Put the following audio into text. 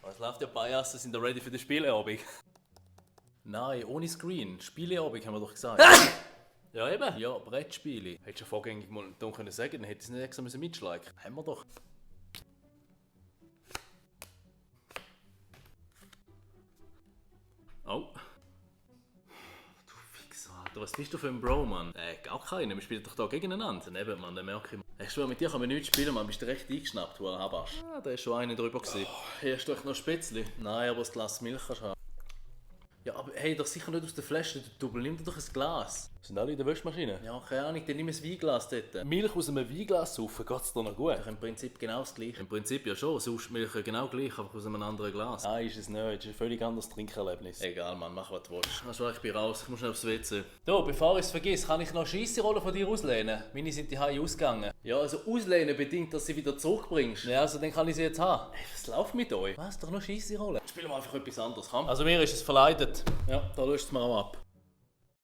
Was läuft ja Biases sind da ready für den Spieleabend? Nein, ohne Screen. Spieleabend haben wir doch gesagt. Ja eben. Ja, Brettspiele. Hättest du vorgängig mal dumm können sagen, dann hättest du es nicht extra mitschlagen müssen. Haben wir doch. Oh. Du Fixer, Alter. Was bist du für ein Bro, Mann? Gar keiner. Wir spielen doch da gegeneinander. Eben, Mann, den merke ich. Ich schwöre, mit dir kann man nicht spielen, Mann. Bist du recht eingeschnappt, du Habasch. Ah, da ist schon einer drüber gewesen. Hier hast du echt noch Spätzli? Nein, aber das Glas Milch kannst du haben. Ja, aber hey, doch sicher nicht aus der Flasche, du Double. Nimm dir doch ein Glas. Sind alle in der Wäschmaschine? Ja, keine Ahnung, dann nimm ein Weinglas dort. Milch aus einem Weinglas saufen, geht's dir noch gut? Doch im Prinzip genau das gleiche. Im Prinzip ja schon, saufst Milch genau gleich, aber aus einem anderen Glas. Nein, ist es nicht, es ist ein völlig anderes Trinkerlebnis. Egal, Mann, mach was du willst. Also, ich bin raus, ich muss schnell aufs WC. Du, bevor ich es vergesse, kann ich noch Scheisserollen von dir auslehnen? Meine sind die Haie ausgegangen. Ja, also auslehnen bedingt, dass du sie wieder zurückbringst. Ja, also dann kann ich sie jetzt haben. Hey, was läuft mit euch? Was, doch noch Scheisserollen? Spielen wir einfach etwas anderes, komm. Also mir ist es verleidet. Ja, da löst es mir auch ab.